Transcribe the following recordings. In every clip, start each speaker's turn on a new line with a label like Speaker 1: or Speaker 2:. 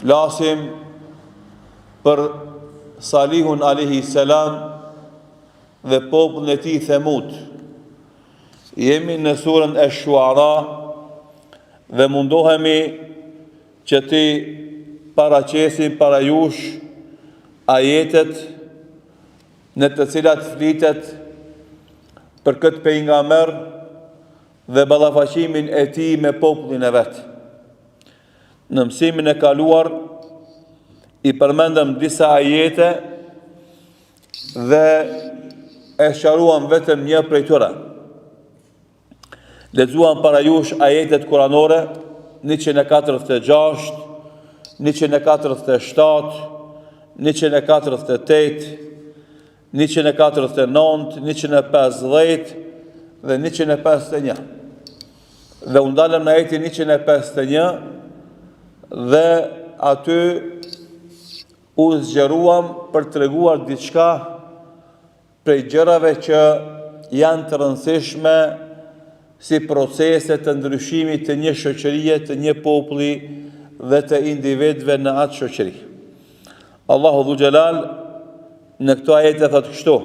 Speaker 1: Flasim për Salihun alejhi selam dhe popullin e tij Themud. Jemi në surën Esh-Shuara dhe mundohemi që t'i paraqesim para jush ajetet në të cilat flitet për këtë pejgamber dhe ballafaqimin e tij me popullin e vet. Në mësimin e kaluar i përmendëm disa ajete dhe e sqaruam vetëm një prej tyre. Lexuam para jush ajetet kuranore 146, 147, 148, 149, 150 dhe 151. Dhe u ndalëm në ajetin 151 dhe aty u zgjeruam për të treguar diçka prej gjërave që janë të rëndësishme si procese të ndryshimit të një shoqërie, të një populli dhe të individëve në atë shoqëri. Allahu Dhul Xhelal në këto ajete thotë kështu: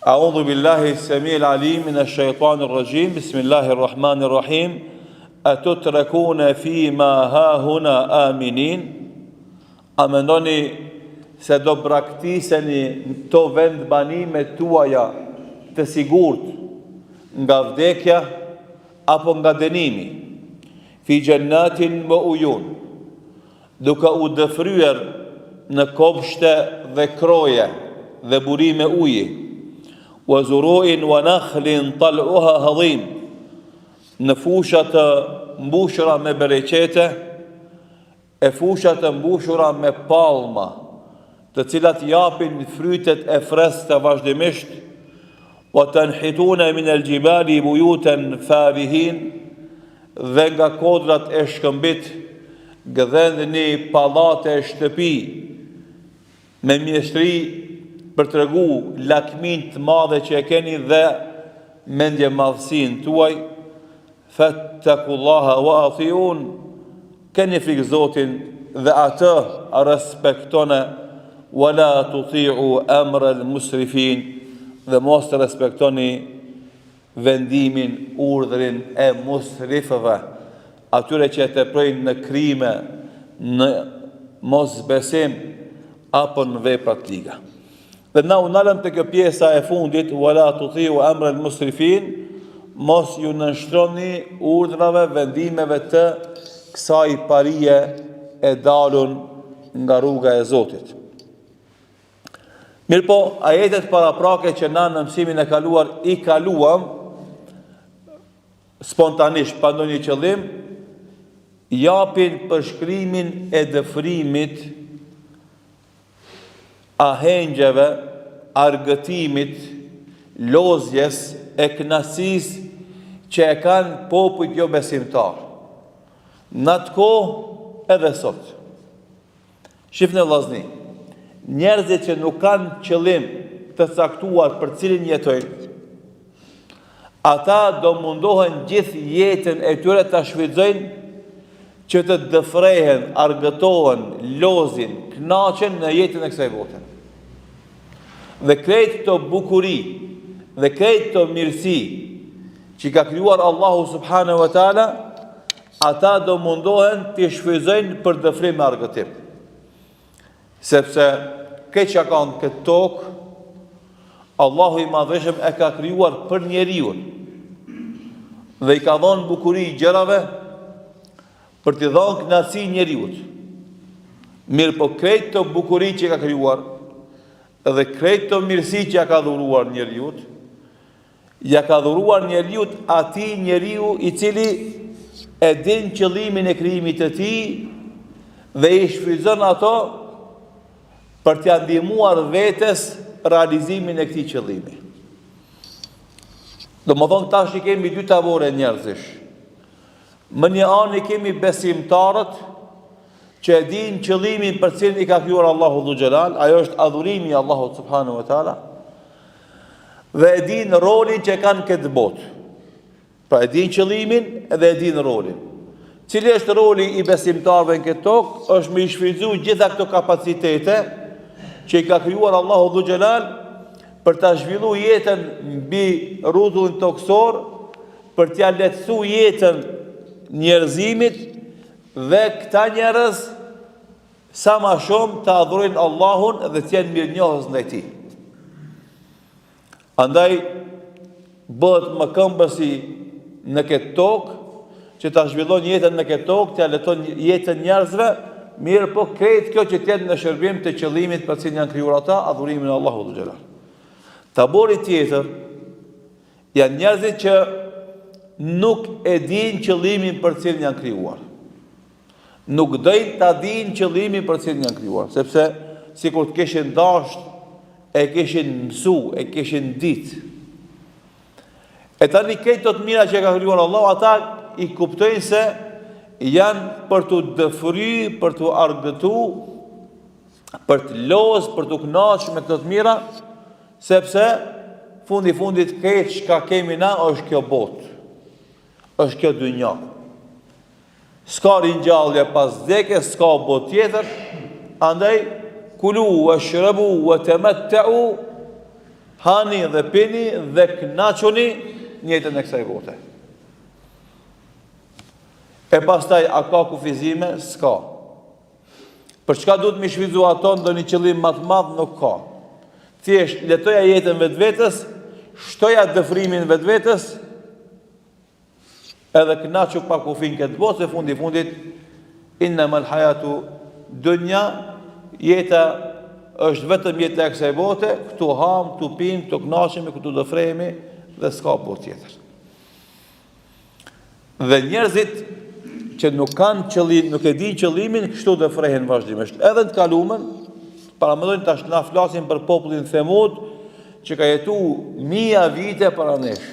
Speaker 1: A'udhu billahi samiil alim min ash-shaytanir rajim. Bismillahir rahmanir rahim. Atutrakuna fi ma hahuna aminin. A mendoni se do braktiseni këto vendbanime tuaja të sigurt nga vdekja apo nga dënimi? Fi xhennatin wa uyun, duke u dëfryer në kopshte dhe kroje dhe burime uji, wa zuru'in wa nakhlin tal'uha hadhim, në fusha të mbushura me bereqete, e fusha të mbushura me palma, të cilat japin frytet e freskëta vazhdimisht, wa tanhituna min al-jibali buyutan farihin, dhe nga kodrat e shkëmbit gdhendni pallate e shtëpi me mjeshtri për tregu lakminë të madhe që e keni dhe mendjemadhësinë tuaj, Fattakullaha wa atiun, keni frikë Zotin dhe atë respektone, wa la tuti'u amra al-musrifin, dhe mos të respektoni vendimin, urdhrin e musrifëve, atyre që e teprojnë në krime, në mosbesim apo në vepra të liga. Dhe na u nalëm te kjo pjesa e fundit, wala tuti'u amra al-musrifin, mos ju nënshtroni urdhrave, vendimeve të kësaj parie e dalun nga rruga e Zotit. Mirëpo, ajetet paraprake që na në mësimin e kaluar i kaluam, spontanisht, pa ndonjë qëllim, japin përshkrimin e dëfrimit ahengjeve, argëtimit, lozjes e kënaqësisë që e kanë popujt jobesimtarë. Në atë kohë edhe sot. Shifni vllazni, njerëzit që nuk kanë qëllim të caktuar për cilin jetojnë, Ata do mundohen gjithë jetën e tyre ta shfrytëzojnë që të dëfrehen, argëtohen, lozin, kënaqen në jetën e kësaj bote. Dhe krejt këto bukuri dhe krejt këto mirësi që i ka krijuar Allahu subhanahu wa taala, ata do mundohen t'i shfrytëzojnë për dëfrim e argëtim. Sepse krejt çka ka në këtë tokë, Allahu i Madhërishëm e ka krijuar për njeriun dhe i ka dhonë bukuri gjërave për t'i dhonë kënaqësi njeriut. Mirëpo krejt këto bukuri që i ka krijuar dhe krejt këto mirësi që ia ka dhuruar njeriut, Ia ka dhuruar njeriut atij njeriu i cili e din qëllimin e krijimit të tij dhe i shfrytëzon ato për t'ia ndihmuar vetes realizimin e këtij qëllimi. Domethonë tash i kemi dy tavore njerëzish. Më një anë i kemi besimtarët që e dinë qëllimin për cilin i ka krijuar Allahu Dhul Xhelal, ajo është adhurimi i Allahut subhanahu wa taala. Dhe e dinë rolin që kanë në këtë botë. Pra e dinë qëllimin dhe e dinë rolin. Cili është roli i besimtarëve në këtë tokë? Është me i shfrytëzu gjitha këto kapacitete që i ka krijuar Allahu Dhul Xhelal për ta zhvillu jetën mbi rruzullin tokësor, për t'ia lehtësu jetën njerëzimit dhe këta njerëz sa ma shumë të adhurojnë Allahun dhe të jenë mirënjohës ndaj tij. Andaj bëhet mëkëmbësi në këtë tokë, që ta zhvillon jetën në këtë tokë, t'ia lehtëson jetën njerëzve, mirëpo krejt kjo që të jetë në shërbim të qëllimit për cilin janë krijuar ata, adhurimin e Allahut Dhul Xhelal. Tabori tjetër janë njerëzit që nuk e dinë qëllimin për cilin janë krijuar. Nuk dojnë ta dinë qëllimin për cilin janë krijuar, sepse sikur të kishin dashtë, e kishin mësu, e kishin ditë. E tani krejt këto të mira që ka krijuar Allahu, ata i kuptojnë se janë për t'u dëfry, për t'u argëtu, për të loz, për t'u knaqë me këto të mira, sepse fundi fundit krejt çka kemi na është kjo botë, është kjo dynja. S'ka ringjallje pas vdekjes, s'ka botë tjetër, andaj kulu washrabu wa tamatta'u hani dhe pini dhe kënaquni në jetën e kësaj bote. E pastaj a ka kufizime? S'ka. Për çka duhet me i shfrytëzu ato ndonjë qëllim më të madh nuk ka. Thjesht lehtoja jetën vetvetes, shtoja dëfrimin vetvetes, Edhe kënaqu pa kufi në këtë botë, se fundi fundit innamal hayatu dunya, jeta është vetëm jeta e kësaj bote, këtu ham, këtu pim, këtu kënaqemi, këtu dëfrehemi dhe s'ka botë tjetër. Dhe njerëzit që nuk kanë qëllim, nuk e dinë qëllimin, kështu dëfrehen vazhdimisht. Edhe në të kalumen, paramendoni tash na flasim për popullin Themud, që ka jetu mija vite para nesh.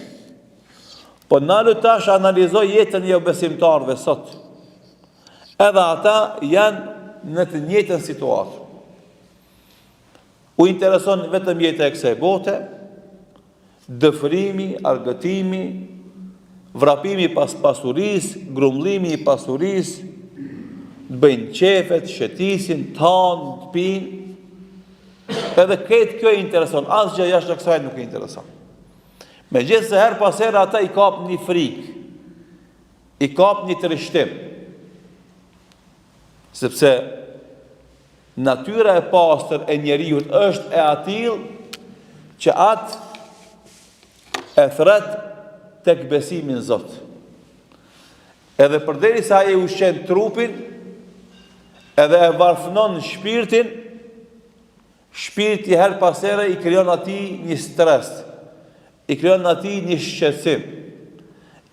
Speaker 1: Po nalu tash analizo jetën e jobesimtarëve sot. Edhe ata janë në të njëjtën situatë. U intereson vetëm jeta e kësaj bote, dëfrimi, argëtimi, vrapimi pas pasurisë, grumbullimi i pasurisë, të bëjnë qefe, të shëtisin, të hanë, të pinë. Edhe krejt kjo i intereson, asgjë jashtë kësaj nuk i intereson. Megjithëse herë pas here ata i kap një frikë, i kap një trishtim, sepse natyra e pastër e njeriut është e atillë që atë e thërret tek besimi në Zot. Edhe përderisa ai e ushqen trupin, edhe e varfnon shpirtin, Shpirti herë pas here i krijon atij një stres, i krijon atij një shqetësim,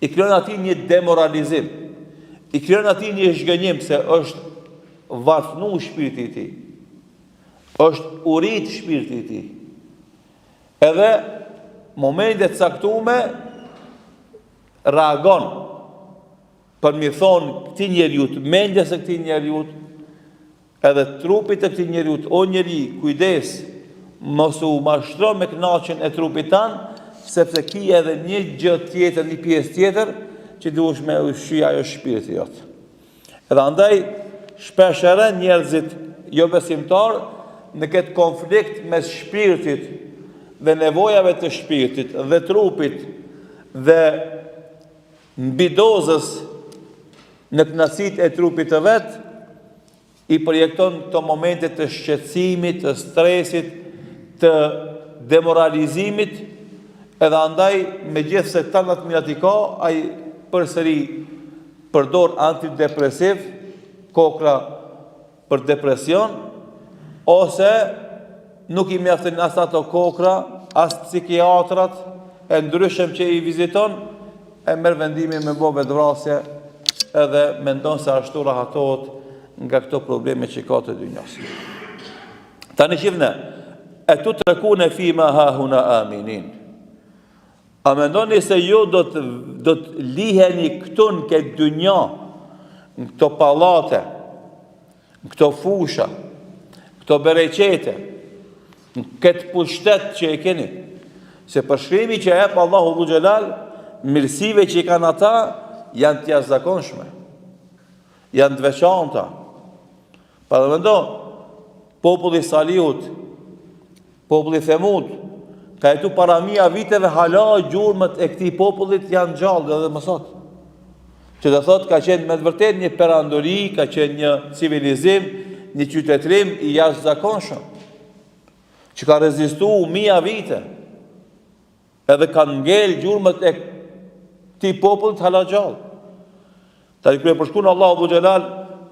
Speaker 1: i krijon atij një demoralizim, i krijon atij një zhgënjim se është varfnu shpirti i tij. Është urit shpirti i tij. Edhe momente të caktume reagon për m'i thonë këtij njeriut, mendjes së këtij njeriut, Edhe trupit të këtij njeriut, o njeri, kujdes, mos u mashtro me kënaqjen e trupit tand, sepse ki edhe një gjë tjetër, një pjesë tjetër, që duhesh me ushqy ajo shpirti jot. Edhe andaj, shpesh herë njerëzit jobesimtarë në këtë konflikt mes shpirtit dhe nevojave të shpirtit dhe trupit dhe mbidozës në kënaqësitë e trupit të vet, i përjekton këto momente të shqetësimit, të stresit, të demoralizimit, edhe andaj megjithëse tana të mirat i ka, ai përsëri përdor antidepresiv, kokra për depresion, ose nuk i mjaftojnë as ato kokra, as psikiatrat e ndryshëm që i viziton, e merr vendimin me bo vetëvrasje edhe mendon se ashtu rahatohet nga këto probleme që ka të dynjasë. Tani shifne, etutrekune fima hahuna aminin. A mendoni se ju do të, do të liheni këtu në këtë dynja, në këto pallate, në këto fusha, këto bereqete, në këtë pushtet që e keni, se përshkrimi që e jep Allahu Dhul Xhelal, mirësive që i kanë ata, janë të jashtëzakonshme. Janë të veçanta. Paramendo, populli i Salihut, populli Themud, ka jetu para mija viteve hala gjurmët e këtij popullit janë gjallë edhe më sot. Që do thotë ka qenë me të vërtetë një perandori, ka qenë një civilizim, një qytetërim i jashtëzakonshëm, që ka rezistu mija vite. Edhe kanë ngel gjurmët e këtij popullit hala gjallë. Tani kur e përshkruan Allahu Dhul Xhelal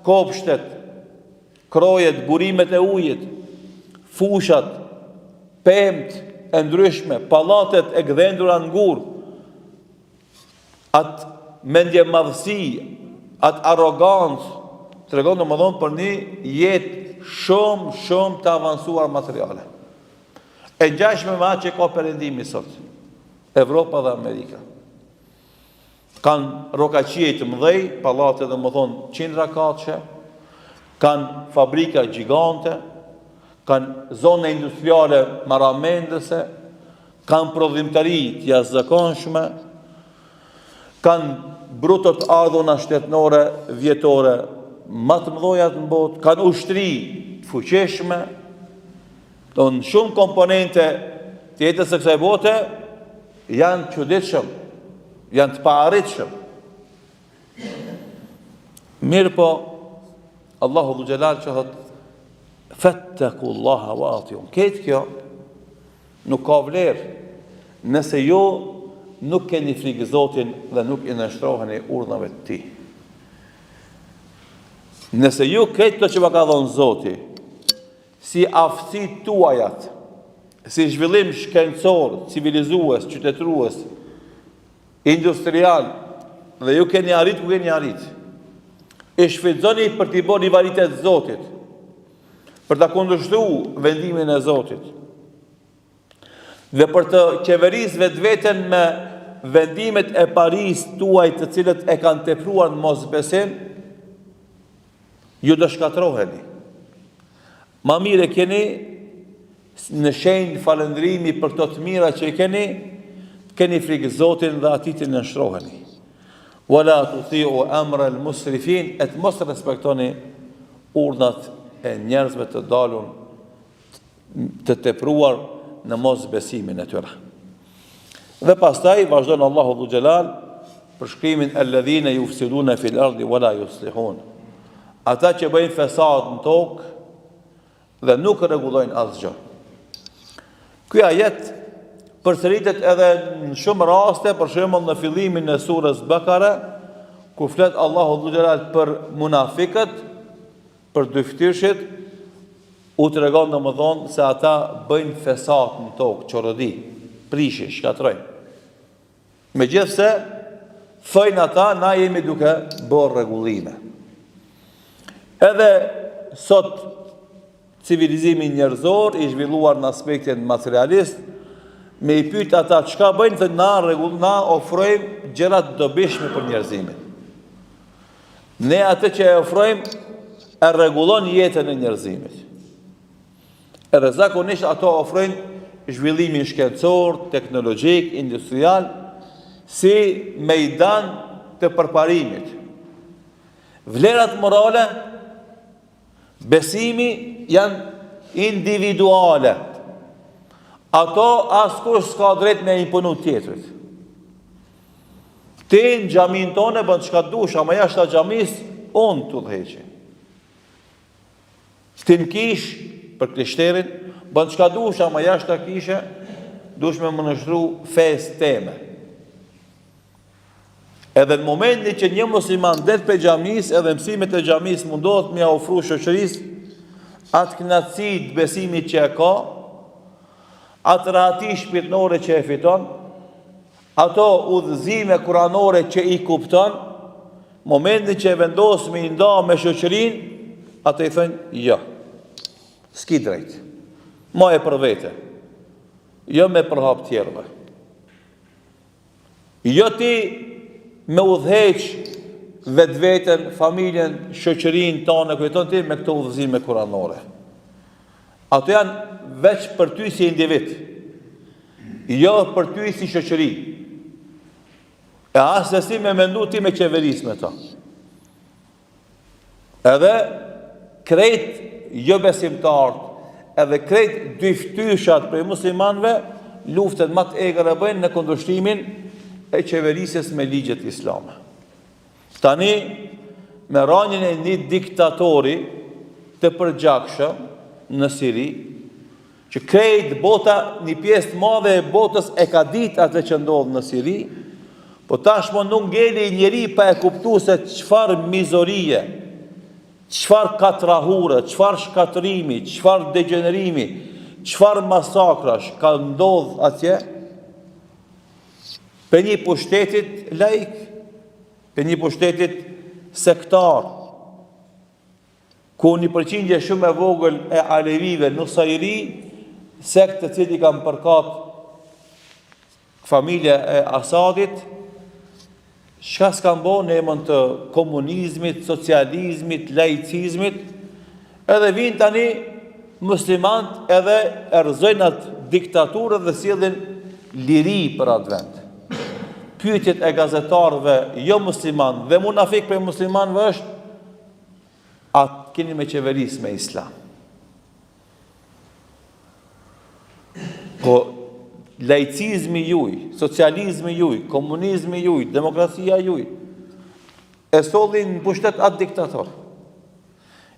Speaker 1: kopshtet, krojet, burimet e ujit, fushat, pemët e ndryshme, pallatet e gdhendura në gur, atë mendjemadhësi, atë arrogancë, tregon domethënë për një jetë shumë, shumë të avancuar materiale. E ngjashme me atë që ka perëndimi sot, Evropa dhe Amerika. Kanë rrokaqiej të mëdhej, pallate domethënë qindra katëshe, kanë fabrika gjigante, kanë zona industriale marramendëse, kanë prodhimtari të jashtëzakonshme, kanë bruto të ardhuna shtetnore vjetore ma të mëdhojat në botë, kanë ushtri të fuqishme, Në shumë komponente të jetës së kësaj bote janë çuditshëm, janë të paarritshëm. Mirëpo, Allahu Dhul Xhelal që thotë, fettekullaha wa atiun. Krejt kjo nuk ka vlerë, nëse ju nuk keni frikë Zotin dhe nuk i nënshtroheni urdhnave të tij. Nëse ju krejt këto që va ka dhonë Zoti, Si aftësitë tuajat, si zhvillim shkencor, civilizues, qytetërues, industrial, dhe ju keni arrit ku keni arrit. I shfrytëzoni për t'i bërë rivalitet Zotit, për ta kundërshtu vendimin e Zotit. Dhe për të qeveris vetveten me vendimet e parisë tuaj të cilët e kanë tepruar në mosbesim, Ju do shkatërroheni. Ma mirë e keni në shenjë falënderimi për këto të mira që i keni, keni frikë Zotin dhe atij t'i nënshtroheni. Wala tuti'u amra al-musrifin, e të mos respektoni urdhnat e njerëzve të dalun të tepruar në mosbesimin e tyre. Dhe pastaj vazhdon Allahu Dhul Xhelal përshkrimin alladhina yufsiduna fil ardi wala yuslihun. Ata që bëjnë fesad në tokë dhe nuk rregullojnë asgjë. Ky ajet përsëritet edhe në shumë raste, për shembull në fillimin e surës Bekare, ku flet Allahu Dhul Xhelal për munafikët, Për dyftyrshit, u tregon domethënë se ata bëjnë fesad në tokë, çorodi, prishin, shkatërrojnë. Megjithëse, thojnë ata, na jemi duke bërë rregullime. Edhe sot, civilizimi njerëzor i zhvilluar në aspektin materialist, me i pyet ata çka bëjnë, thonë na rregull, na ofrojmë gjëra të dobishme për njerëzimin. Ne atë që e ofrojmë e rregullon jetën e njerëzimit. Edhe zakonisht ato ofrojnë zhvillimin shkencor, teknologjik, industrial, si mejdan të përparimit. Vlerat morale, besimi janë individuale. Ato askush s'ka drejt me imponu tjetrit. Ti në xhaminë tone bën çka dush, ama jashtë xhamisë unë të udhëheqi. Ti në kishë për krishterin bën çka dush, ama jashtë kishe dush me m'u nënshtru fesë teme. Edhe në momentin që një musliman del prej xhamisë edhe mësimet e xhamisë mundohet me ia ofru shoqërisë atë kënaqësi të besimit që e ka, atë rahati shpirtërore që e fiton, Ato udhëzime kuranore që i kupton, momentin që e vendos me i nda me shoqërinë, ato i thonë, jo, s'ki drejt, maje për vete, jo me përhap tjerëve. Jo ti me udhëheq vetveten, familjen, shoqërinë tane, ku jeton ti me këto udhëzime kuranore. Ato janë veç për ty si individ, jo për ty si shoqëri. E assesi me mendu ti me qeveris me to. Edhe krejt jobesimtarët, edhe krejt dyftyshat prej muslimanëve luftën ma të egër e bëjnë në kundërshtimin e qeverisjes me ligjet islame. Tani, me ranien e një diktatori të përgjakshëm në Siri, që krejt bota, një pjesë të madhe e botës e ka ditë atë që ndodh në Siri, po tashmë nuk ngeli njeri pa e kuptu se çfarë mizorie, çfarë katrahure, çfarë shkatërrimi, çfarë degjenerimi, çfarë masakrash ka ndodh atje, Prej një pushtetit laik, prej një pushtetit sektar, ku një përqindje shumë e vogël e alevive Nusajri, sekt të cilit i kanë përkat familja e Asadit, çka s'kanë bo në emën të komunizmit, socializmit, laicizmit, edhe vijnë tani muslimant edhe e rrëzojnë atë diktaturë dhe sjellin liri për atë vend. Pyetjet e gazetarëve jo musliman dhe munafik prej muslimanëve është a keni me qeveris me islam. Po laicizmi juj, socializmi juj, komunizmi juj, demokracia juj, e solli në pushtet atë diktator,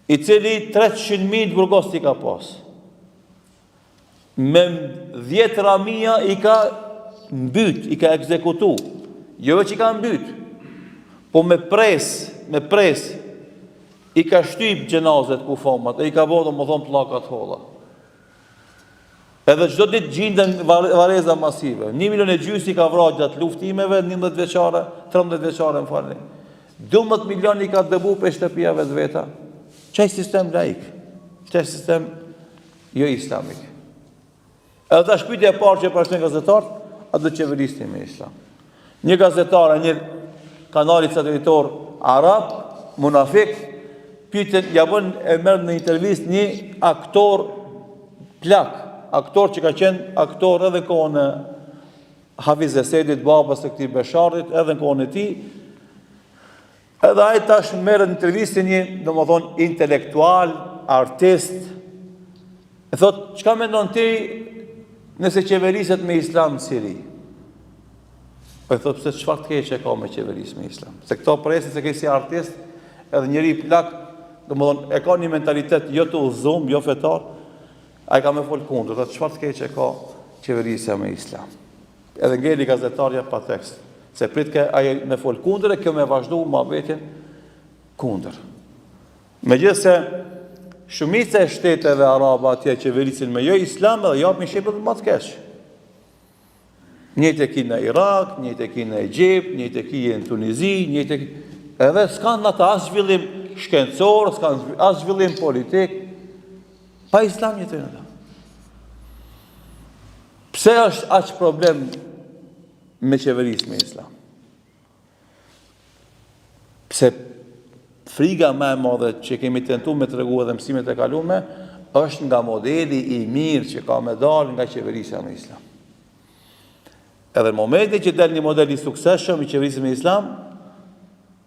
Speaker 1: i cili 300.000 të burgosur i ka pas. Me dhjetra mija i ka mbyt, i ka ekzekutu. Jo veç i ka mbyt, po me pres, me pres, i ka shtyp xhenazet kufomat, e i ka bo domethonë pllaka të holla. Edhe çdo ditë gjinden varreza masive. 1 milion e gjysë i ka vra gjatë luftimeve, 11 vjeçare, 13 vjeçare, më falni. 12 milion i ka dëbu prej shtëpiave të veta. Qaj sistem laik, qaj sistem jo islamik. Edhe tash pyetja e parë që e parashtrojnë gazetarët, a do të qeverisni me islam? Një gazetar e një kanali satelitor arab, munafik, pyetjen ja bën e merr në intervistë një aktor plak, aktor që ka qenë aktor edhe në kohën e Hafiz Esedit, babës së këtij Besharit, edhe në kohën e tij. Edhe ai tash merret në intervistë një, domethonë, intelektual, artist. E thot, çka mendon ti nëse qeveriset me islam në Siri? Po i thot, pse çfarë të keqe ka me qeveris me islam? Se këto presin se ke si artist, edhe njeri plak, domethonë, e ka një mentalitet jo të udhëzum, jo fetar, ai ka me fol kundër, thot, çfarë të keqe ka qeverisja me islam? Edhe ngeli gazetarja pa tekst. Se pritke ai me fol kundër e kjo me vazhdu muhabetin kundër. Megjithëse shumica e shteteve arabe atje qeverisin me jo islam edhe japin shembull më të keq. Njëjtë e ki në Irak, njëjtë e ki në Egjipt, njëjtë e ki në Tunizi, njëjtë e ki... Edhe s'kanë ata as zhvillim shkencor, s'kanë as zhvillim politik. Pa islam jetojnë ata. Pse është aq problem me qeveris me islam? Pse friga më e madhe që kemi tentu me tregu edhe mësimet e kalume, është nga modeli i mirë që ka me dalë nga qeverisja me islam. Edhe në momentin që del një model i suksesshëm i qeverisjes me islam,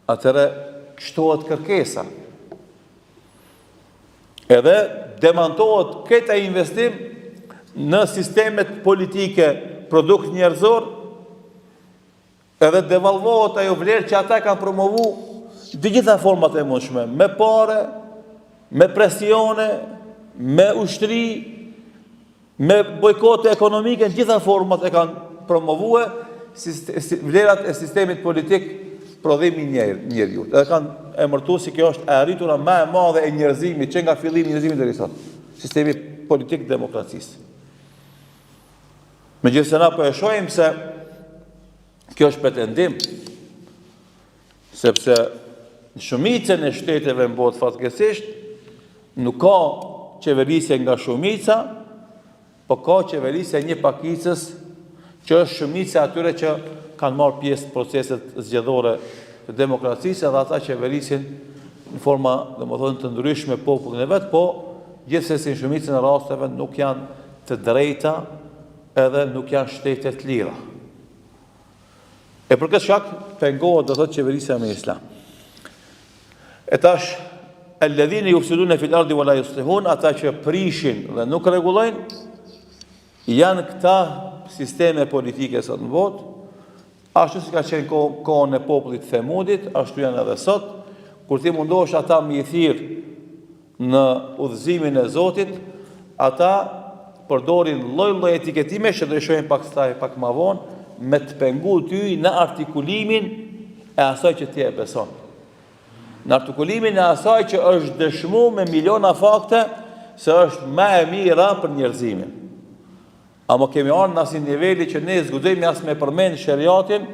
Speaker 1: atëherë shtohet kërkesa. Edhe demantohet krejt ai investim në sistemet politike produkt njerëzor, edhe devalvohet ajo vlerë që ata e kanë promovu të gjitha format e mundshme, me pare, me presione, me ushtri, Me bojkote ekonomike në gjitha format e kanë promovue vlerat e sistemit politik prodhimi i njeriut. Edhe kanë emërtu si kjo është e arritura më e madhe e njerëzimit që nga fillimi i njerëzimit deri sot. Sistemi politik demokracisë. Megjithëse na po e shohim se kjo është pretendim, Sepse në shumicën e shteteve në botë fatkeqësisht nuk ka qeverisje nga shumica, po ka qeverisje një pakicës që është shumica e atyre që kanë marrë pjesë në proceset zgjedhore të demokracisë edhe ata qeverisin në forma, domethënë, të ndryshme popullin e vet, po gjithsesi në shumicën e rasteve nuk janë të drejta edhe nuk janë shtete të lira. E për këtë shkak pengohet do thotë qeverisja me islam. E tash. Alladhina yufsiduna fil ardi wa la yuslihun, ata që prishin dhe nuk rregullojnë, janë këta sisteme politike sot në botë, ashtu si ka qenë kohën e popullit Themudit, ashtu janë edhe sot, kur ti mundohesh ata me i thirr në udhëzimin e Zotit, ata përdorin lloj-lloj etiketime që do i shohim pak staj pak ma vonë, me të pengu ty në artikulimin e asaj që ti e beson. Në artikulimin e asaj që është dëshmu me miliona fakte se është më e mira për njerëzimin. Ama kemi ardhur në asi niveli që ne s'guxojmë as me përmend sheriatin,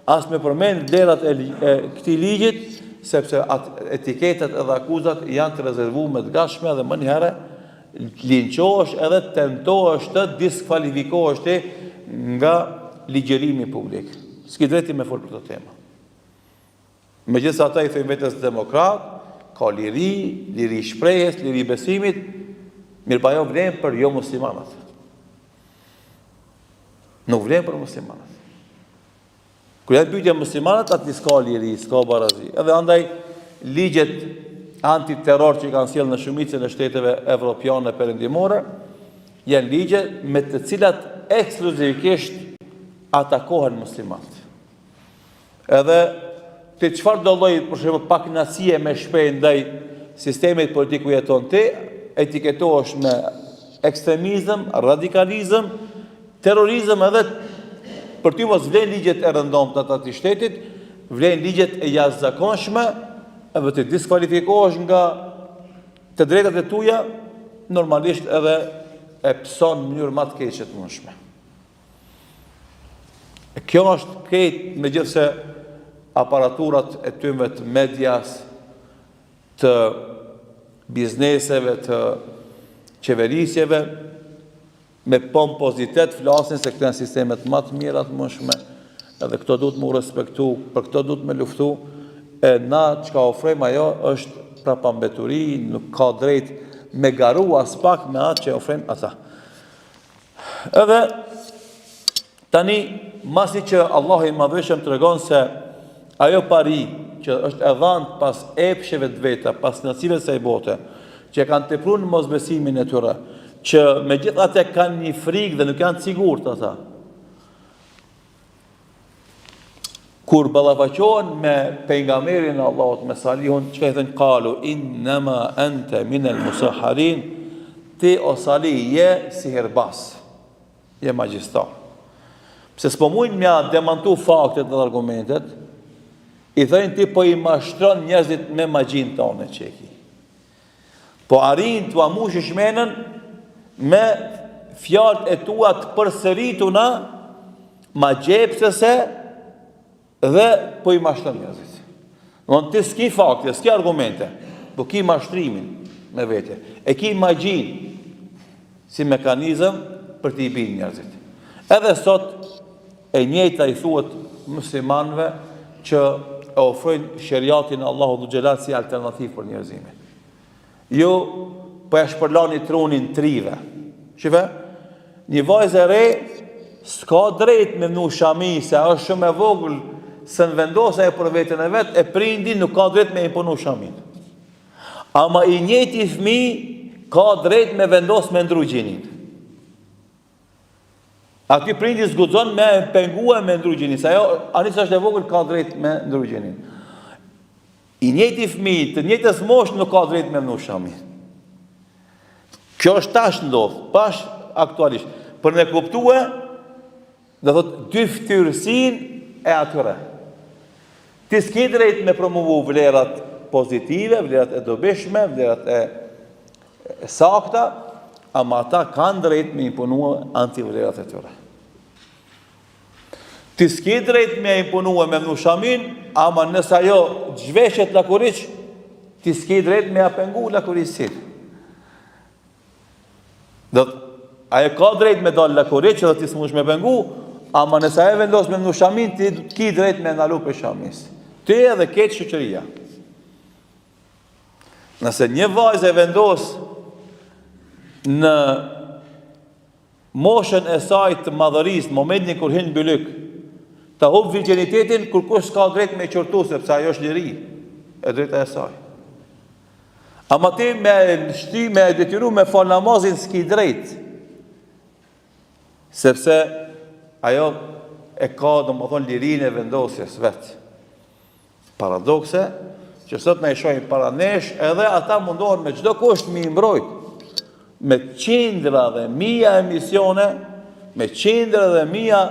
Speaker 1: as me përmend vlerat e, e këtij ligjit, sepse at, etiketet edhe akuzat janë të rezervume të gatshme dhe menjëherë linçohesh edhe tentohesh të diskvalifikohesh ti nga ligjërimi publik. S'ki drejt ti me fol për këto tema. Megjithëse ata i thojnë vetes demokrat, ka liri, liri shprehjes, liri besimit, mirëpo ajo vlen për jo muslimanët. Nuk vlen për muslimanët. Kur janë n'pyetje muslimanët, aty s'ka liri, s'ka barazi. Edhe andaj, ligjet antiterror që i kanë sjellë në shumicën e shteteve evropiane perëndimore, janë ligje me të cilat ekskluzivisht atakohen muslimanët. Edhe ti çfarëdo lloj, për shembull, pakënaqësie me shpreh ndaj sistemit politik ku jeton ti, etiketohesh me ekstremizëm, radikalizëm, terrorizëm edhe për ty mos vlen ligjet e rëndomta të atij shtetit, vlen ligjet e jashtëzakonshme, edhe ti diskualifikohesh nga të drejtat e tuja, normalisht edhe e pëson në mënyrë më të keqe të mundshme. E kjo është krejt megjithëse aparaturat e tymve të medias, të bizneseve, të qeverisjeve, me pompozitet flasin se këto janë sistemet ma të mira të mundshme, edhe këto duhet m'u respektu, për këto duhet me luftu, e na çka ofrojmë ajo është prapambeturi, nuk ka drejt me garu aspak me atë që ofrojnë ata. Edhe tani masi që Allahu i Madhërishëm tregon se ajo pari që është e dhanë pas epsheve të veta, pas kënaqësive të kësaj bote, që e kanë tepru në mosbesimin e tyre, që megjithatë kanë një frikë dhe nuk janë të sigurt ata. Kur ballafaqohen me pejgamberin e Allahut me Salihun, çka i thonë kalu innama ente minel musahharin, ti o Salih je sihirbaz, je magjistar. Pse s'po mujnë me ia demantu faktet dhe argumentet, i thonë ti po i mashtron njerëzit me magjinë tane që e ki. Po arrin t'ua mushësh menën me fjalët e tua të përsërituna magjepsëse dhe po i mashtron njerëzit. Domthon ti s'ki fakte, s'ki argumente, po ki mashtrimin me vete. E ki magjinë si mekanizëm për t'i bind njerëzit. Edhe sot e njëjta i thuhet muslimanëve që e ofrojnë sheriatin e Allahut dhul xhelal si alternativë për njerëzimin. Ju po e shpërlani trunin t'rive. Shife, një vajzë e re s'ka drejt me vnu shami se është shumë e vogël s'un vendos ajo për veten e vet e prindi nuk ka drejt me imponu shamin. Ama i njëjti fëmi ka drejt me vendos me ndru gjinin. Aty prindi s'guxon me pengue me ndru gjinin, se ajo ani se është e vogël ka drejt me ndru gjinin. I njëjti fëmi, të njëjtës moshë nuk ka drejt me vnu shami. Kjo është tash ndodh, bash aktualisht. Për me kuptue, do thot dyftyrësinë e atyre. Ti s'ki drejt me promovu vlerat pozitive, vlerat e dobishme, vlerat e, e sakta, ama ata kanë drejt me imponu antivlerat e tyre. Ti s'ki drejt me imponu me vnu shamin, ama nëse ajo zhveshet lakuriq, ti s'ki drejt me ja pengu lakuriqësinë. Do ajo ka drejt me dalë lakuriq dhe ti s'mundesh me pengu, ama nëse ajo vendos me vnu shamin, ti ki drejt me ndalu prej shamisë. Ti edhe krejt shoqëria. Nëse një vajzë e vendos në moshën e saj të madhërisë, në momentin kur hyn në bylyk, ta hup virgjinitetin, kurkush s'ka drejt me qortu, sepse ajo është liri, e drejta e saj. Ama ti me shti, me e detyru me fal namazin s'ki drejt. Sepse ajo e ka, domethonë, lirinë e vendosjes vet. Paradokse, që sot na i shohim para nesh, edhe ata mundohen me çdo kusht me i mbrojt. Me qindra dhe mija emisione, me qindra dhe mija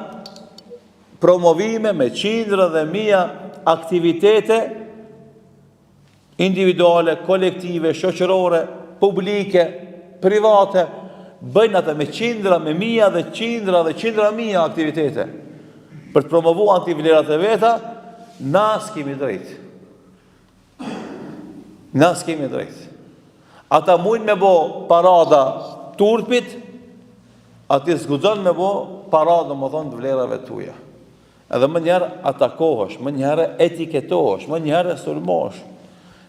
Speaker 1: promovime, me qindra dhe mija aktivitete individuale, kolektive, shoqërore, publike, private, bëjnë ata me qindra, me mija dhe qindra dhe qindra mija aktivitete për të promovu antivlerat e veta, na s'kemi drejt. Na s'kemi drejt. Ata mujnë me bo parada turpit, a ti s'guxon me bo parada, domethonë, të vlerave tuja. Edhe menjëherë atakohesh, menjëherë etiketohesh, menjëherë sulmohesh.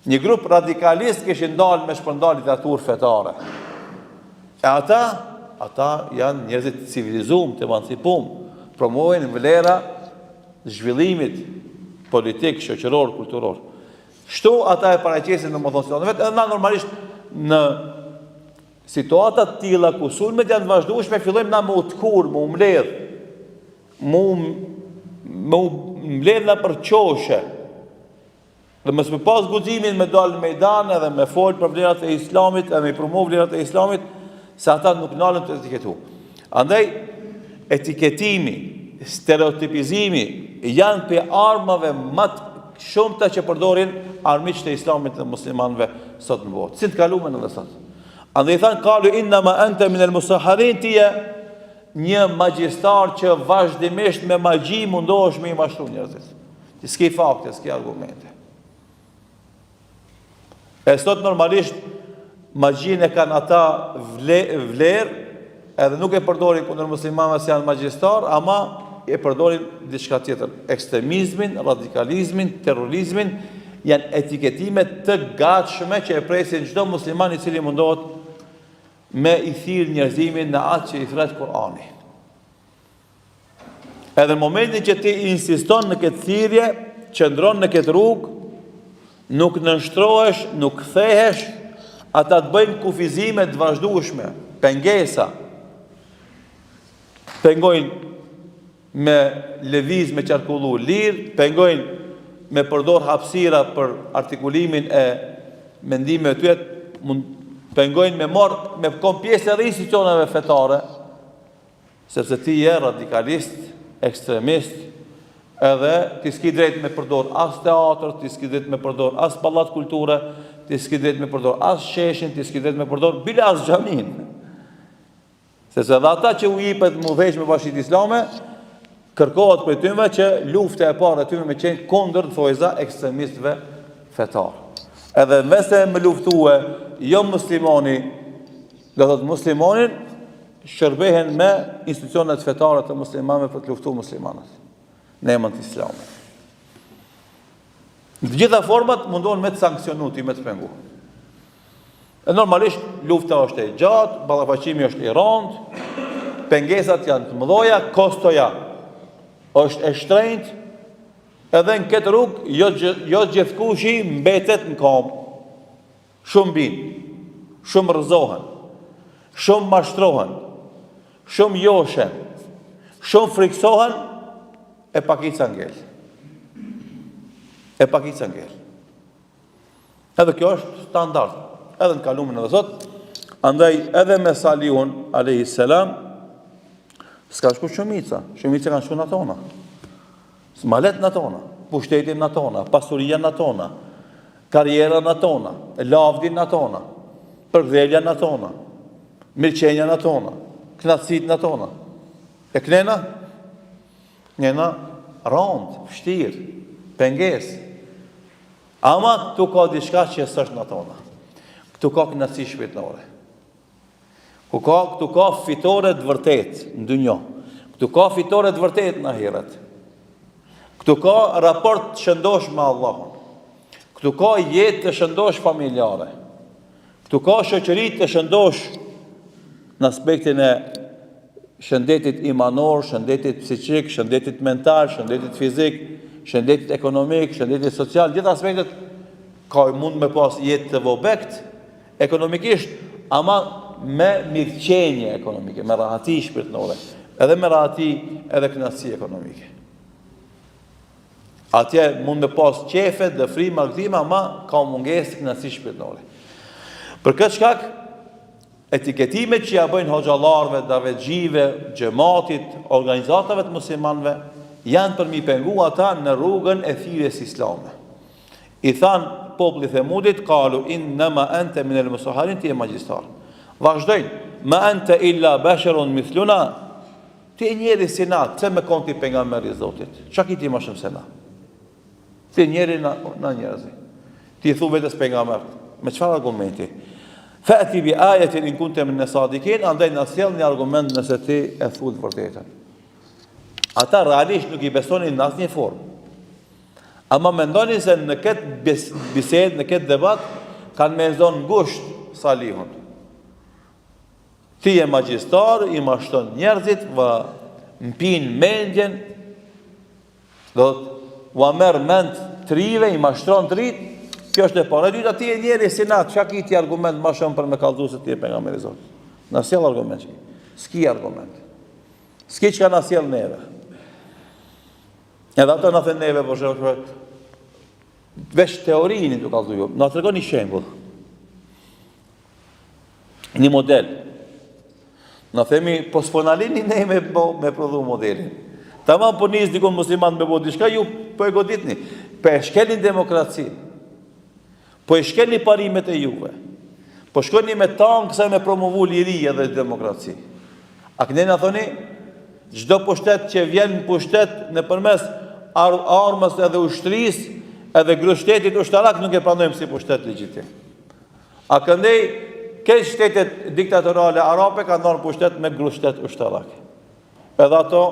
Speaker 1: Një grup radikalist kishin dalë me shpërnda literaturë fetare. E ata, ata janë njerëzit të civilizum, të emancipum, promovojnë vlera zhvillimit politik, shoqëror, kulturor. Kështu ata e paraqesin domethonë situatën e vet, edhe na normalisht në situata të tilla ku sulmet janë të vazhdueshme, fillojmë na me u tkurr, me u mbledh, me u me u mbledh nëpër qoshe dhe mos me pas guximin me dalë në mejdan edhe me fol për vlerat e islamit edhe me promovu vlerat e islamit se ata nuk nalen të etiketu. Andaj etiketimi, stereotipizimi janë prej armave më të shumta që përdorin armiqtë e islamit dhe muslimanëve sot në botë. Si të kalumen edhe sot. Andaj thanë kalu innama ente min el musahharin ti je një magjistar që vazhdimisht me magji mundohesh me i mashtru njerëzit. Ti s'ki fakte, s'ki argumente. E sot normalisht magjinë e kanë ata vle, vlerë, edhe nuk e përdorin kundër muslimanëve se janë magjistar, ama e përdorin diçka tjetër. Ekstremizmin, radikalizmin, terrorizmin janë etiketime të gatshme që e presin çdo musliman i cili mundohet me i thirr njerëzimin në atë që i thret Kur'ani. Edhe në momentin që ti insiston në këtë thirrje, qëndron në këtë rrugë, nuk nënshtrohesh, nuk kthehesh, ata të bëjnë kufizime të vazhdueshme, pengesa. Pengojnë me lëviz me qarkullu lirë, pengojnë me përdor hapësira për artikulimin e mendimeve të tyre, mund pengojnë me marr me kon pjesë edhe institucioneve fetare, sepse ti je radikalist, ekstremist, edhe ti s'ki drejt me përdor as teatr, ti s'ki drejt me përdor as pallat kulture, ti s'ki drejt me përdor as sheshin, ti s'ki drejt me përdor bile as xhaminë. Sepse edhe ata që u jipet me udhëheq me bashkësitë islame, kërkohet prej tynve që lufta e parë e tynve me qenë kundër thojza ekstremistëve fetar. Edhe në vend se me luftue jo muslimani, do thotë muslimanin, shërbehen me institucionet fetare të muslimanëve për të luftu muslimanët në emër të islamit. Në të gjitha format mundohen me të sanksionu ty me të pengu. E normalisht lufta është e gjatë, ballafaqimi është i rëndë, pengesat janë të mëdha, kostoja është e shtrenjtë, edhe në këtë rrugë jo jo gjithkushi mbetet në kamë. Shumë bin, shumë rrëzohen, shumë mashtrohen, shumë joshen, shumë frikësohen e pakica ngel. E pakica ngel. Edhe kjo është standard, edhe në kalumen edhe sot. Andaj edhe me Salihun alayhi salam s'ka shku shumica, shumica kanë shku n'atona. Malet n'atona, pushteti n'atona, pasuria n'atona, karriera n'atona, lavdi n'atona, përkëdhelja n'atona, mirëqenia n'atona, kënaqësitë n'atona. E knena? Knena randë, vështirë, pengesë. Ama këtu ka diçka që s'është n'atona. Këtu ka kënaqësi shpirtnore. Ku ka, këtu ka fitore të vërtetë në dynjo. Këtu ka fitore të vërtetë në ahiret. Këtu ka raport të shëndosh me Allahun. Këtu ka jetë të shëndosh familjare. Këtu ka shoqëri të shëndosh në aspektin e shëndetit imanor, shëndetit psikik, shëndetit mental, shëndetit fizik, shëndetit ekonomik, shëndetit social, gjithë aspektet ka mund me pas jetë të vobekt. Ekonomikisht, ama me mirëqenie ekonomike, me rahati shpirtnore, edhe me rahati edhe kënaqësi ekonomike. Atje mund me pas qefe, dëfrime, argëtime, ama ka mungesë të kënaqësisë shpirtnore. Për këtë shkak, etiketimet që ja bëjnë hoxhallarëve, davetxhive, xhematit, organizatave të muslimanëve, janë për m'i pengu ata në rrugën e thirrjes islame. I thanë populli Themudit, kalu innema ente minel musahharin, ti je magjistar. Vazhdojnë, ma ente illa besherun mithluna, ti je njeri si na, pse me konë ti pejgamber i Zotit? Çka ki ti ma shumë se na? Ti je njeri na, na njerëzi. Ti i thu vetes pejgamber. Me çfarë argumenti? Fa'ti bi ayatin in kunta min as-sadiqin, andaj na sjell një argument nëse ti e thu të vërtetën. Ata realisht nuk i besonin në asnjë formë. Ama mendonin se në këtë bisedë, në këtë debat, kanë me e zonë ngusht Salihun. Ti je magjistar, i mashtron njerëzit, ua mpin mendjen, do të ua merr mend të rive, i mashtron të rit, kjo është e para. E dyta, ti je njeri si na, çka ki ti argument ma shumë për me kallzu se ti je pejgamber i Zotit. Na sjell argument që ki. S'ki argument. S'ki çka na sjell neve. Edhe ato na thënë neve, po shë, veç teori jeni tu kallzu ju. Na tregon një shembull. Një model. Na themi, po s'po na lini ne me, po, me prodhu modelin. Tamam po nis dikun musliman me bo diçka, ju po e goditni. Po e shkelni demokracinë. Po e shkelni parimet e juve. Po shkoni me tankë me promovu liri edhe demokraci. A këndej na thoni, çdo pushtet që vjen në pushtet nëpërmes ar armës edhe ushtrisë edhe grushtshtetit ushtarak nuk e pranojmë si pushtet legjitim. A këndej, krejt shtetet diktatoriale arabe kanë marrë pushtet me grushtet ushtarak. Edhe ato,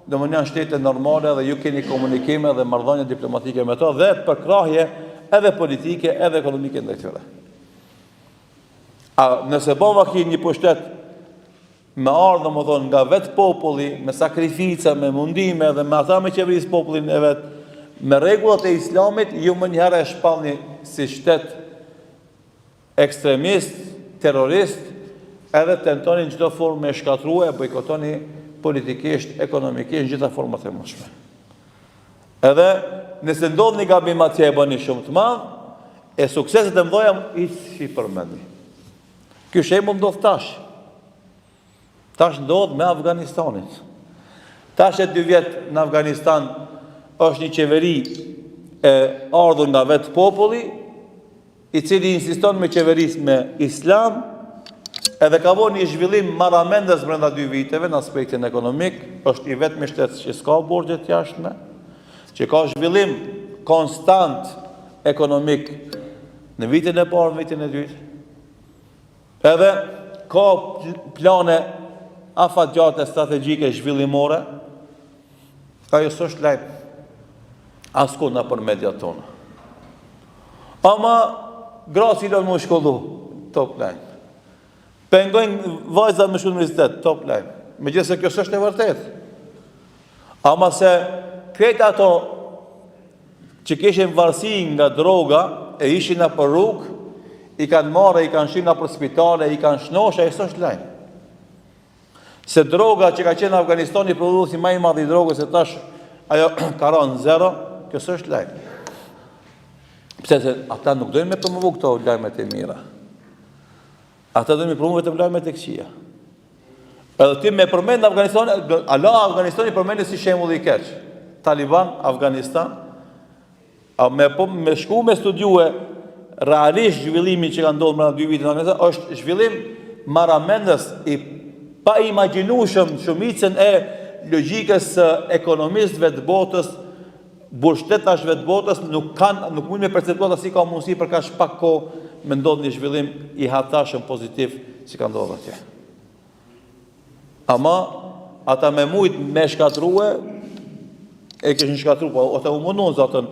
Speaker 1: domethënë janë shtete normale dhe ju keni komunikime dhe marrëdhënie diplomatike me to dhe përkrahje edhe politike edhe ekonomike ndaj tyre. A nëse bon vaki një pushtet me ardhë, domethënë, nga vetë populli, me sakrifica, me mundime dhe me ata me qeveris popullin e vet, me rregullat e islamit, ju menjëherë e shpallni si shtet ekstremist, terrorist, edhe tentoni në çdo formë me shkatrru e bojkotoni politikisht, ekonomikisht, në gjitha format e mundshme. Edhe nëse ndodh një gabim atje e bëni shumë të madh, e sukseset e mëdha i s'i përmendni. Ky shembull ndodh tash. Tash ndodh me Afganistanin. Tash e dy vjet në Afganistan është një qeveri e ardhur nga vetë populli, i cili insiston me qeveris me islam, edhe ka bo një zhvillim marramendës brenda dy viteve në aspektin ekonomik, është i vetmi shtet që s'ka borxhe të jashtme, që ka zhvillim konstant ekonomik në vitin e parë, në vitin e dytë. Edhe ka plane afatgjate strategjike zhvillimore, ajo s'është lajm askund nëpër mediat tona. Ama gratë s'i lënë m'u shkollu, top lajm. Pengojnë vajzat me shku në universitet, top lajm. Megjithëse kjo s'është e vërtetë. Ama se krejt ato që kishin varësi nga droga e ishin nëpër rrugë, i kanë marrë, i kanë shti nëpër spitale, i kanë shnosh, ajo s'është lajm. Se droga që ka qenë në Afganistani prodhuesi ma i madh i drogës e tash ajo ka ra në zero, kjo s'është lajm. Pse se ata nuk dojnë me promovu këto lajmet e mira. Ata dojnë me promovu vetëm lajmet e këqija. Edhe ti me përmend Afganistan, ala Afganistani përmendet si shembull i keq. Taliban, Afganistan, A me po me shku me studiue realisht zhvillimin që ka ndodhur brenda dy viteve në Afganistan është zhvillim marramendës i paimagjinueshëm në shumicën e logjikës së ekonomistëve të botës, burrështetasve të botës nuk kanë nuk mund me perceptuar si ka mundësi për kaq pak kohë me ndodh një zhvillim i hatashëm pozitiv si ka ndodhur atje. Ama, ata me mujt me shkatrue, e kishin shkatru, po ata u munun, zatën,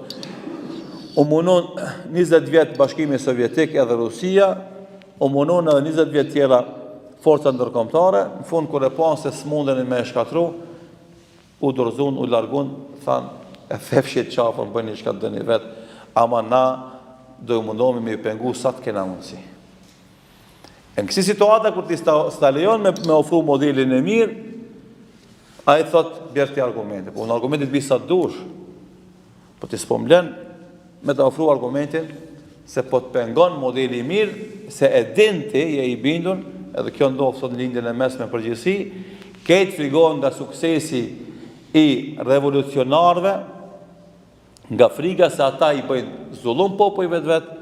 Speaker 1: u munun 20 vjet Bashkimi Sovjetik edhe Rusia, u munun edhe 20 vjet tjera forca ndërkombëtare, në fund kur e panë se s'munden me e shkatru, u dorëzun, u largun, thanë, e thefshit qafën, bëni çka të doni vetë, ama na do ju mundohemi me ju pengu sa të kena mundësi. E në kësi situata kur ti s'ta lejon me, me ofru modelin e mirë, ai thot bjer ti argumente. Po unë argumentet bi sa dush. Po ti s'po m'len me ta ofru argumentin se po të pengon modeli i mirë, se e din ti, je i bindun, edhe kjo ndodh sot në lindjen e mesme në përgjithësi, krejt frigohen nga suksesi i revolucionarëve, nga friga se ata i bëjnë zullum popujve të vet,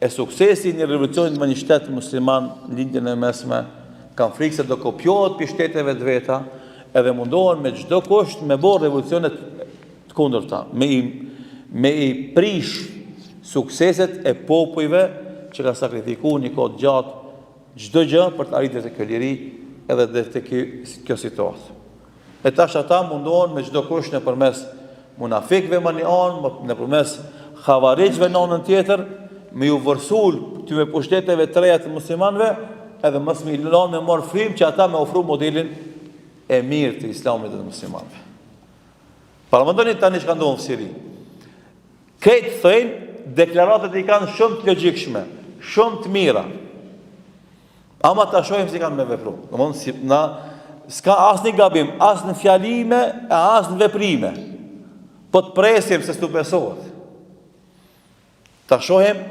Speaker 1: e suksesi i një revolucionit në një shtet musliman në lindjen e mesme, kanë frikë se do kopjohet prej shteteve të veta, edhe mundohen me çdo kusht me bo revolucionet të kundërta, me i, me i prish sukseset e popujve që kanë sakrifiku një kohë të gjatë çdo gjë për të arritur te kjo liri edhe deri te kjo situatë. E tash ata mundohen me çdo kusht nëpërmes munafikëve më një anë, nëpërmes havarixhëve në anën tjetër, me ju vërsul këtyre pushteteve të reja të muslimanëve, edhe mos me i lënë me marr frymë që ata me ofru modelin e mirë të islamit dhe të muslimanëve. Paramendoni tani çka ndodh në Siri. Krejt thojnë, deklaratat i kanë shumë të logjikshme, shumë të mira. Ama ta shohim si kanë me vepru. Domthon si na s'ka asnjë gabim, as në fjalime e as në veprime. Po të presim se s'tu besohet. Ta shohim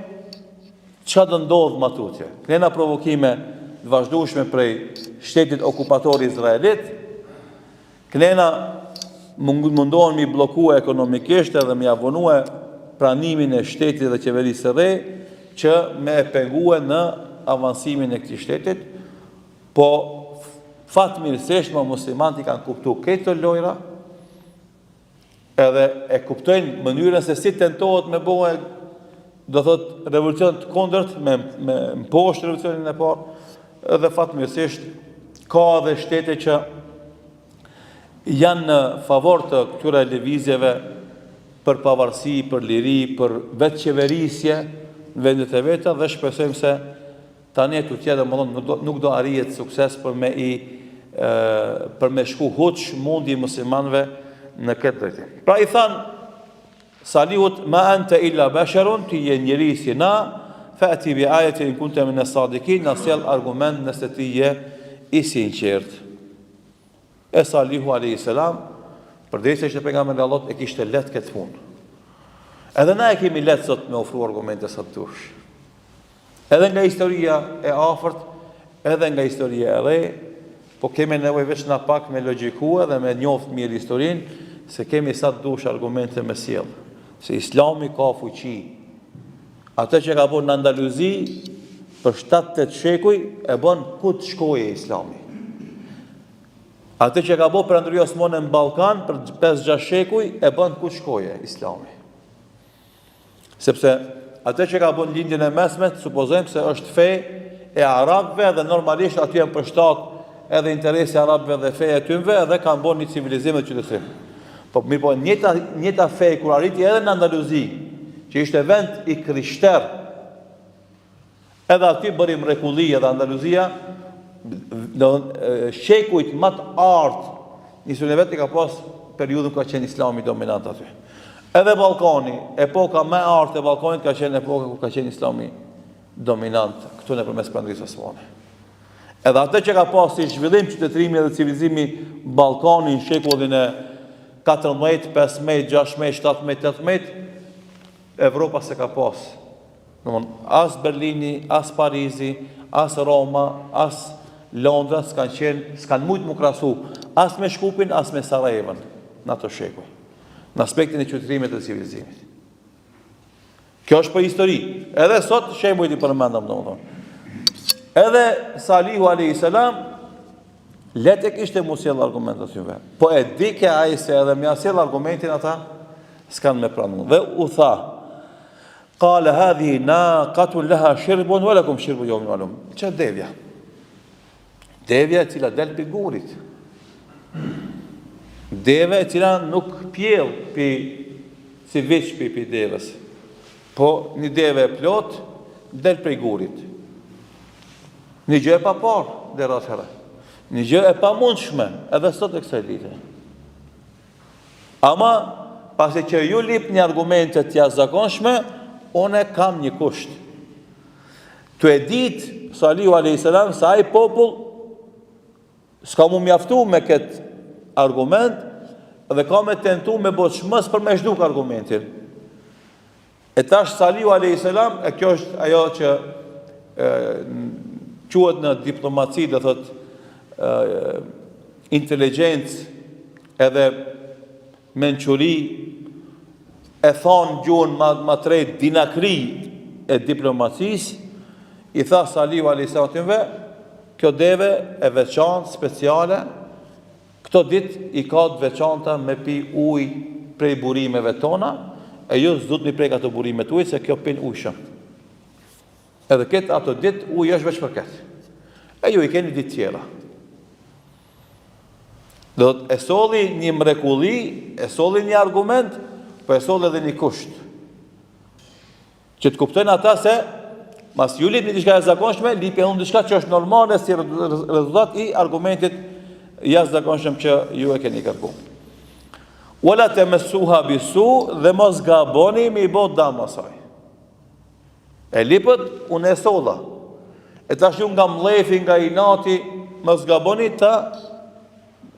Speaker 1: çka do ndodh ma tutje. Kena provokime të vazhdueshme prej shtetit okupator izraelit. Kënena mundohen me i bllokue ekonomikisht edhe me ja vonue pranimin e shtetit dhe qeverisë së re që me e pengue në avansimin e këtij shtetit, po fatmirësisht më muslimanët i kanë kuptu këto lojra edhe e kuptojnë mënyrën se si tentohet me bo do thot revolucion të kundërt me me mposht revolucionin e parë edhe fatmirësisht ka edhe shtete që janë në favor të këtyre lëvizjeve për pavarësi, për liri, për vetëqeverisje në vendet e veta dhe shpresojmë se tani e tutje domethënë nuk do, nuk do arrihet sukses për me i e, për me shku huq mundi i muslimanëve në këtë drejtim. Pra i thanë Salihut ma ente illa besherun, ti je njeri si na, fa'ti bi ayatin in kunta min as-sadiqin, na sjell argument nëse ti je i sinqert. E Salihu alayhi salam, përderisa ishte pejgamber i Allahut, e kishte lehtë këtë punë. Edhe na e kemi lehtë sot me ofru argumente sa të dush. Edhe nga historia e afërt, edhe nga historia e re, po kemi nevojë veç na pak me logjikue dhe me njoft mirë historinë, se kemi sa të dush argumente me sjell. Se Islami ka fuqi. Atë që ka bërë në Andaluzi për 7-8 shekuj e bën ku të shkojë Islami. Atë që ka bërë Perandoria Osmane në Ballkan për 5-6 shekuj e bën ku të shkojë Islami. Sepse atë që ka bën lindjen e mesme, supozojmë se është fe e arabëve dhe normalisht aty janë përshtat edhe interesi i arabëve dhe feja e tynve edhe kanë bërë një civilizim dhe qytetërim. Po mirëpo njëjta njëjta fe kur arriti edhe në Andaluzi, që ishte vend i krishter, Edhe aty bëri mrekulli edhe Andaluzia, do shekujt më të artë në historinë e vet i ka pas periudhën kur ka qenë Islami dominant aty. Edhe Ballkani, epoka më e artë e Ballkanit ka qenë epoka kur ka qenë Islami dominant këtu nëpërmes Perandorisë Osmane. Edhe atë që ka pas si zhvillim qytetërimi dhe civilizimi Ballkani në shekullin e 14, 15, 16, 17, 18, Evropa s'e ka pas. Domthon, as Berlini, as Parizi, as Roma, as Londra s'kan qenë, s'kan mujt m'u krahasu as me Shkupin, as me Sarajevën në ato shekuj. Në aspektin e qytetërimit dhe civilizimit. Kjo është për histori. Edhe sot shembujt i përmendëm, domethënë. Edhe Salihu alayhi salam lehtë e kishte m'u sjell argument atyve. Po e dike ai se edhe me ja sjell argumentin ata s'kan me pranu. Dhe u tha, Kale hadhihi naqatun laha shirbun wa lakum shirbu yawmin ma'lum. Qe devja? Devja e cila del pi gurit. Deve e cila nuk pjell pi si viç pi pi devës. Po një deve e plot del prej gurit. Një gjë e paparë deri atëherë. Një gjë e pamundshme edhe sot e kësaj dite. Ama, pasi që ju lipni argumente të jashtëzakonshme, unë kam një kusht. Tu e ditë Salihu a.s. se ai popull s'ka m'u mjaftu me këtë argument dhe ka me tentu me bo çmos për me zhduk argumentin. E tash Salihu a.s. e kjo është ajo që e, quhet në diplomaci do thot e, inteligjencë edhe mençuri e thonë gjuhën ma, ma të re dinakri e diplomacisë, i tha Salihu a.s. kjo deve e veçantë, speciale, Këto ditë i ka të veçanta me pi ujë prej burimeve tona, e ju s'duhet m'i prek ato burime të ujit se kjo pin ujë shumë. Edhe këtë ato ditë uji është veç për këtë. E ju i keni ditë tjera. Do të e solli një mrekulli, e solli një argument, po e solli edhe një kusht. Që të kuptojnë ata se mas ju lipni diçka e zakonshme, lipi unë diçka që është normale si rezultat i argumentit jashtëzakonshëm që ju e keni kërku. Wala temessuha bisu dhe mos gaboni me i bo dam asaj. E lipët, unë e solla. E tash ju nga mllefi, nga inati, mos gaboni ta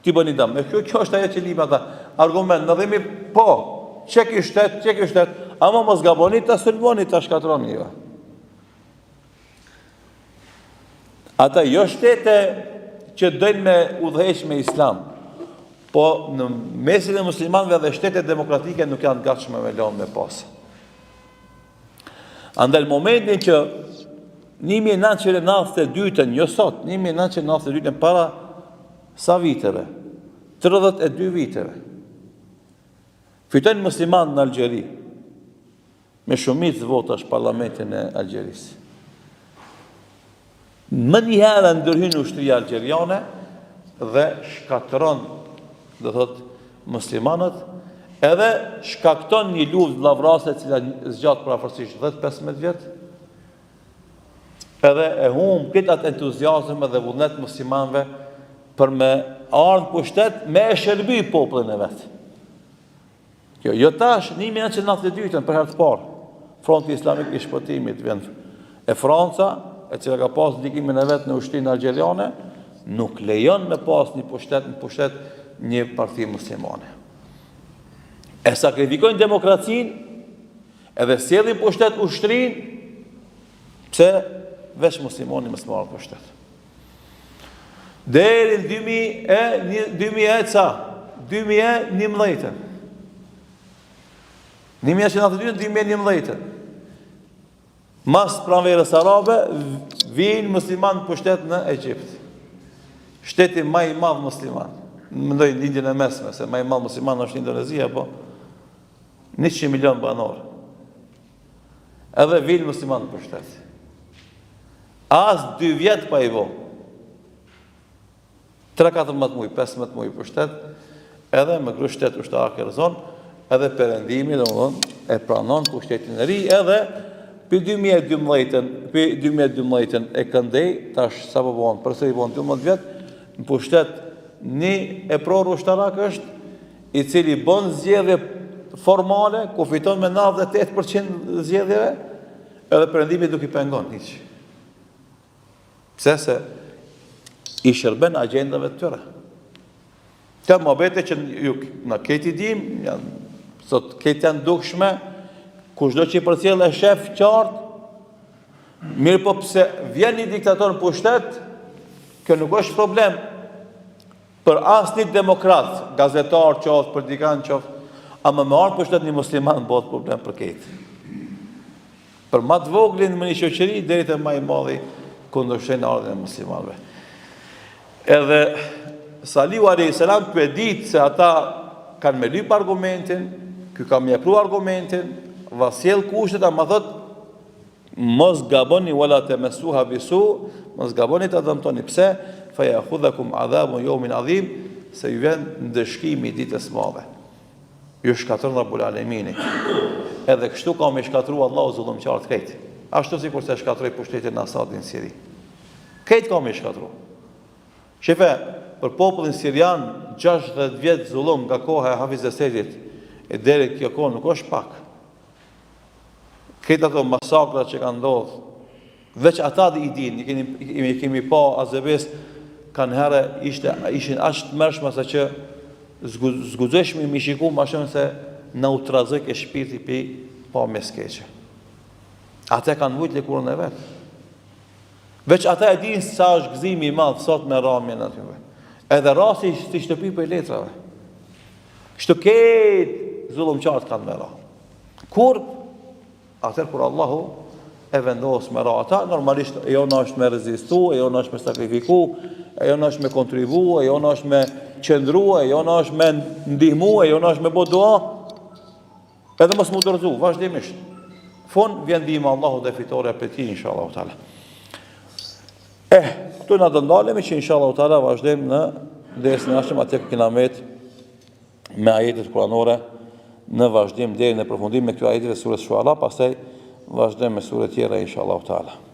Speaker 1: T'i bëni dëm. E kjo, kjo është ajo që lipin ata. Argument, ne themi, po, qeky shtet, qeky shtet, ama mos gaboni ta sulmoni, ta shkatroni jo. Ata jo shtete që dojnë me udhëheq me islam, po në mesin e muslimanëve dhe shtetet demokratike nuk janë gatshme me lonë me pasë. Andaj në momentin që 1992-ën, jo sot, 1992-ën para sa viteve, 32 viteve, fitojnë muslimanët në Algjeri, me shumicë votash parlamentin e Algjerisë. Menjëherë ndërhyn ushtria algjeriane dhe shkatërron, do thot, muslimanët, edhe shkakton një luftë vllavrasëse e cila zgjat përafërsisht 10-15 vjet, edhe e humb këtë atë entuziazëm edhe vullnet muslimanëve për me ardhë në pushtet me e shërby popullin e vet. Kjo, jo tash, 1992-ën, për herë të parë, Fronti Islamik i Shpëtimit vjen. E Franca, e cila ka pas ndikimin e vet në ushtrinë algjeriane, nuk lejon me pas një pushtet në pushtet një parti muslimane. E sakrifikojnë demokracinë, edhe sjellin pushtet ushtrinë, pse veç muslimani mos marrë pushtet. Deri në 2001, 2000 e ca, 2011. 1992, 2011. Mas pranverës arabe, vijnë musliman në pushtet në Egjipt. Shteti ma i madh musliman. Mendoj Lindjen e Mesme, se ma i madh musliman është Indonezia, po 100 milion banorë. Edhe vijnë musliman në pushtet. As dy vjet pa i bo. 3-14 muj, 15 muj pushtet, edhe me grusht shtet ushtarak e rrëzon, edhe perëndimi, domethënë, e pranon pushtetin e ri, edhe pi 2012-ën, pi 2012-ën e këndej, tash sa po bon, përsëri bon 12 vjet, në pushtet një epror ushtarak është, i cili bon zgjedhje formale, ku fiton me 98% zgjedhjeve, Edhe perëndimi nuk i pengon hiç. Pse se i shërben agjendave të tyre. Këto muhabete që ju na krejt i dim, janë sot krejt janë dukshme, kushdo që i përcjell e shef qartë, mirëpo pse vjen një diktator në pushtet, kjo nuk është problem për asnjë demokrat, gazetar qoftë, politikan qoftë, ama me ardhë pushtet një musliman bëhet problem për krejt. Për ma të voglin në një shoqëri, deri te ma i madhi kundërshtojnë ardhjen e muslimanëve. Edhe Salihu a.s. tu e ditë se ata kanë me lyp argumentin, ky ka me pru argumentin, va sjell kushtet, ama thot, mos gaboni wala temessuha bisu, mos gaboni ta dëmtoni. Pse? Fa ya'khudhakum adhabu yawmin adhim, se ju vjen ndëshkimi i ditës madhe. Ju shkatërron Rabbul Alemini. Edhe kështu ka me shkatërru Allahu zullumqarët krejt. Ashtu sikurse shkatërroi pushtetin Asadin në Siri. Krejt ka me shkatërru. Shife, për popullin sirian 60 vjet zullum nga koha e Hafiz Esedit e deri kjo kohë nuk është pak. Krejt ato masakrat që kanë ndodhur. Veç ata dhe i dinë, i kemi, i kemi pa azebes, kanëherë ishte, ishin aq të tmerrshme sa që s'guxojshim me i shiku ma shumë se na u trazojke shpirti prej pamjes keqe. Ata kanë vujt lëkurën e vet. Veç ata e dinë sa është gëzimi i madh sot me ramjen atyve. Edhe ra si, si shtëpi prej letrave. Kështu krejt zullumqarët kanë me ra. Kur? Atëherë kur Allahu e vendos me ra ata, normalisht e jona është me rezistu, e jona është me sakrifiku, e jona është me kontribu, e jona është me qëndru, e jona është me ndihmu, e jona është me bo dua, edhe mos m'u dorëzu, vazhdimisht. Fund vjen ndihma e Allahut dhe fitorja prej tij, inshallah teala. Eh, këtu na do ndalemi që inshallah teala vazhdojmë në dersin e ardhshëm atje ku kena met me ajetet kuranore në vazhdim deri në përfundim me këto ajetet e surës Shuara, pastaj vazhdojmë me sure tjera inshallah teala.